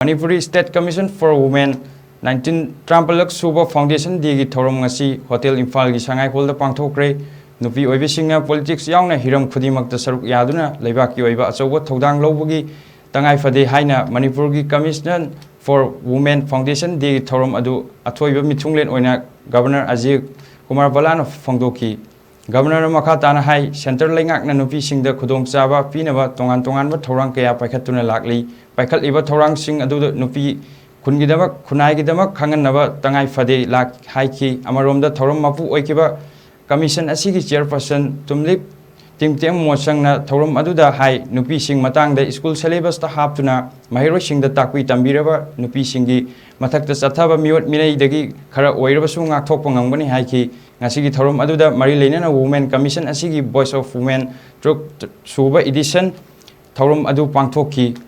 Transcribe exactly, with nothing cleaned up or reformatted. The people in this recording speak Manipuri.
Manipuri State Commission for Women nineteen ꯇꯔꯥꯃꯥꯄꯜꯂꯛ ꯁꯨꯕ Foundation Dayꯒꯤ ꯊꯧꯔꯝ ꯉꯁꯤ Hotel ꯏꯝꯐꯥꯜꯒꯤ ꯁꯉꯥꯏ ꯍꯣꯜꯗ ꯄꯥꯡꯊꯣꯛꯈ꯭ꯔꯦ꯫ ꯅꯨꯄꯤ ꯑꯣꯏꯕꯤꯁꯤꯡꯅ politics ꯌꯥꯎꯅ ꯍꯤꯔꯝ ꯈꯨꯗꯤꯡꯃꯛꯇ ꯁꯔꯨꯛ ꯌꯥꯗꯨꯅ ꯂꯩꯕꯥꯛꯀꯤ ꯑꯣꯏꯕ ꯑꯆꯧꯕ ꯊꯧꯗꯥꯡ ꯂꯧꯕꯒꯤ ꯇꯉꯥꯏ ꯐꯗꯦ ꯍꯥꯏꯅ ꯃꯅꯤꯄꯨꯔꯒꯤ Commission for Women Foundation Dayꯒꯤ ꯊꯧꯔꯝ ꯑꯗꯨ ꯑꯊꯣꯏꯕ ꯃꯤꯊꯨꯡꯂꯦꯟ ꯑꯣꯏꯅ Governor ꯑꯖꯌ ꯀꯨꯃꯥꯔ ꯚꯜꯂꯥꯅ ꯐꯣꯡꯗꯣꯛꯈꯤ꯫ Governorꯅ ꯃꯈꯥ ꯇꯥꯅ ꯍꯥꯏ, Centre ꯂꯩꯉꯥꯛꯅ ꯅꯨꯄꯤꯁꯤꯡꯗ ꯈꯨꯗꯣꯡꯆꯥꯕ ꯄꯤꯅꯕ ꯇꯣꯉꯥꯟ ꯇꯣꯉꯥꯟꯕ ꯊꯧꯔꯥꯡ ꯀꯌꯥ ꯄꯥꯏꯈꯠꯇꯨꯅ ꯂꯥꯛꯂꯤ꯫ ꯄꯥꯏꯈꯠꯂꯤꯕ ꯊꯧꯔꯥꯡꯁꯤꯡ ꯑꯗꯨꯗ ꯅꯨꯄꯤ ꯈꯨꯟꯒꯤꯗꯃꯛ, ꯈꯨꯟꯅꯥꯏꯒꯤꯗꯃꯛ ꯈꯪꯍꯟꯅꯕ ꯇꯉꯥꯏ ꯐꯗꯦ ꯂꯥꯛ ꯍꯥꯏꯈꯤ꯫ ꯑꯃꯔꯣꯝꯗ ꯊꯧꯔꯝ ꯃꯄꯨ ꯑꯣꯏꯈꯤꯕ Commission ꯑꯁꯤꯒꯤ Chairperson ꯇꯨꯝꯂꯤꯞ ꯇꯤꯝꯇꯦꯝ ꯃꯣꯁꯪꯅ ꯊꯧꯔꯝ ꯑꯗꯨꯗ ꯍꯥꯏ, ꯅꯨꯄꯤꯁꯤꯡ ꯃꯇꯥꯡꯗ school syllabusꯇ ꯍꯥꯞꯇꯨꯅ ꯃꯍꯩꯔꯣꯏꯁꯤꯡꯗ ꯇꯥꯛꯄꯤ ꯇꯝꯕꯤꯔꯕ ꯅꯨꯄꯤꯁꯤꯡꯒꯤ ꯃꯊꯛꯇ ꯆꯠꯊꯕ ꯃꯤꯑꯣꯠ ꯃꯤꯅꯩꯗꯒꯤ ꯈꯔ ꯑꯣꯏꯔꯕꯁꯨ ꯉꯥꯛꯊꯣꯛꯄ ꯉꯝꯒꯅꯤ ꯍꯥꯏꯈꯤ꯫ ꯉꯁꯤꯒꯤ ꯊꯧꯔꯝ ꯑꯗꯨꯗ ꯃꯔꯤ ꯂꯩꯅꯅ Women Commission ꯑꯁꯤꯒꯤ Voice of Women ꯇꯔꯨꯛ ꯁꯨꯕ edition ꯊꯧꯔꯝ ꯑꯗꯨ ꯄꯥꯡꯊꯣꯛꯈꯤ꯫